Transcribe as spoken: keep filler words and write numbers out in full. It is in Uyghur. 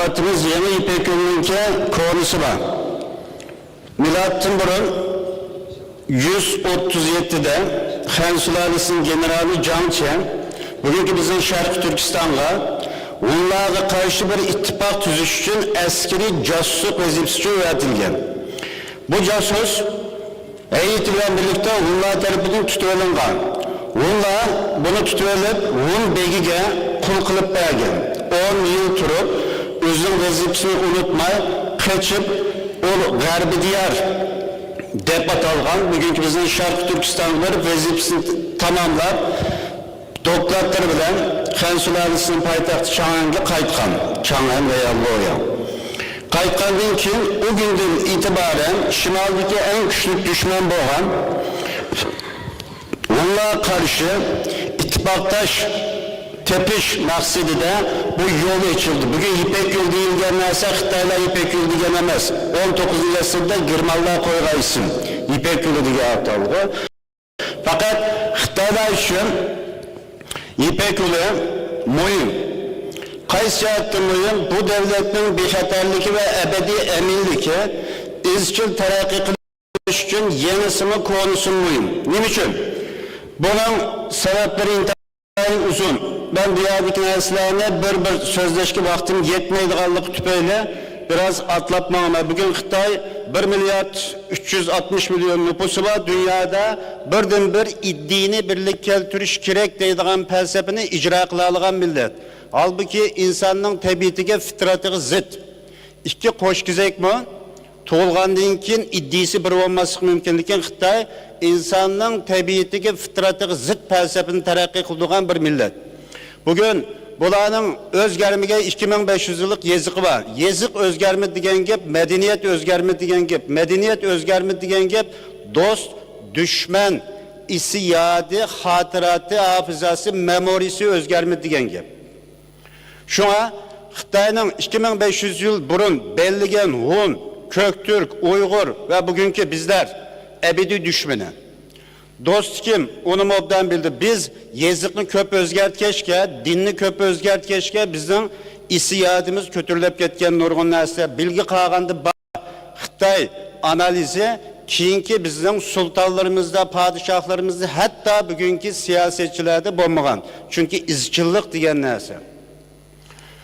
ئاپتوموبىلىمىز يېڭى يىپەك يولىنىڭكى كونىسى بار. مىلادتىن بۇرۇن يۈز ئوتتۇز يەتتىدە خەن سۇلالىسىنىڭ گېنېرالى جاڭ چيەن بۈگۈنكى بىزنىڭ شەرقىي تۈركىستانغا ھونلارغا قارشى بىر ئىتتىپاق تۈزۈش ئۈچۈن ئەسكىرىي جاسۇسلۇق ۋەزىپىسى ئۈچۈن ئەۋەتىلگەن. بۇ جاسۇس ھەيئىتى بىلەن بىرلىكتە ھونلار تەرىپىدىن تۇتۇۋېلىنغان. ھونلار بۇنى تۇتۇۋېلىپ، ھون بېگىگە قۇل قىلىپ بەرگەن. ئون يىل تۇرۇپ، ئۆزىنىڭ ۋەزىپىسىنى ئۇنتۇماي، قېچىپ، ئۇ غەربىي دىيار دەپ ئاتالغان، بۈگۈنكى بىزنىڭ شەرقىي تۈركىستانغا بېرىپ، ۋەزىپىسىنى تاماملاپ، دوكلاتلىرى بىلەن خەن سۇلالىسىنىڭ پايتەختى چاڭئەنگە قايتقان. چاڭئەن ۋەيا لوياڭ. قايتقاندىن كېيىن ئۇ كۈندىن ئېتىبارەن شىمالدىكى ئەڭ كۈچلۈك دۈشمەن بولغان ھونلارغا قارشى ئىتتىپاقداش تېپىش مەقسىتىدە بۇ يول ئېچىلدى. بۈگۈن يىپەك يولى دېيىلگەن نەرسە خىتايلار يىپەك يولى دېگەن ئەمەس. ئون توققۇزىنچى ئەسىردە گېرمانلار قويغان ئىسىم. يىپەك يولى دېگەن ئاتالغۇ. پەقەت خىتايلار ئۈچۈن يىپەك يولى مۇھىم. قايسى جەھەتتىن مۇھىم؟ بۇ دۆلەتنىڭ بىخەتەرلىكى ۋە ئەبەدىي ئەمىنلىكى، ئىزچىل تەرەققىي قىلىش ئۈچۈن يېڭىسىمۇ، كونىسىمۇ مۇھىم. نېمە ئۈچۈن؟ بۇنىڭ سەۋەبلىرى ئىنتايىن ئۇزۇن. مەن بۇ يەردىكى نەرسىلەرنى بىر-بىر سۆزلەشكە ۋاقتىم يەتمەيدىغانلىقى تۈپەيلى بىراز ئاتلاپ ماڭىمەن. بۈگۈن خىتاي بىر مىليارد ئۈچ يۈز ئاتمىش مىليون نوپۇسى بار، دۇنيادا بىردىنبىر ئىدىيىنى بىرلىككە كەلتۈرۈش كېرەك دەيدىغان پەلسەپىنى ئىجرا قىلالىغان مىللەت. ھالبۇكى، ئىنساننىڭ تەبىئىتىگە، فىترىتىگە زىت. ئىككى قوش كېزەكمۇ تۇغۇلغاندىن كېيىن ئىدىيىسى بىر بولماسلىقى مۇمكىن، لېكىن خىتاي ئىنساننىڭ تەبىئىتىگە، فىترىتىگە زىت پەلسەپىنى تەرەققىي قىلدۇرغان بىر مىللەت. بۈگۈن بۇلارنىڭ ئۆزگەرمىگەن ئىككى مىڭ بەش يۈز يىللىق يېزىقى بار. يېزىق ئۆزگەرمىدى دېگەن گەپ، مەدەنىيەت ئۆزگەرمىدى دېگەن گەپ، مەدەنىيەت ئۆزگەرمىدى دېگەن گەپ، دوست، دۈشمەن، ئېسسىياتى، خاتىراتى، ھاپىزاسى، مېمورىسى ئۆزگەرمىدى دېگەن گەپ. شۇڭا خىتاينىڭ ئىككى مىڭ بەش يۈز يىل بۇرۇن بەللىگەن ھون، كۆكتۈرك، ئۇيغۇر ۋە بۈگۈنكى بىزلەر ئەبەدىي دۈشمىنى. دوستى كىم؟ ئۇنىمۇ ئوبدان بىلدى. بىز يېزىقنى كۆپ ئۆزگەرتكەچكە، دىننى كۆپ ئۆزگەرتكەچكە، بىزنىڭ ھېسسىياتىمىز كۆتۈرۈلۈپ كەتكەن نۇرغۇن نەرسە. بىلگە قالغاندا بار. خىتاي ئانالىزى كېيىنكى بىزنىڭ سۇلتانلىرىمىزدا، پادىشاھلىرىمىزدا، ھەتتا بۈگۈنكى سىياسەتچىلەردە بولمىغان. چۈنكى ئىزچىللىق دېگەن نەرسە.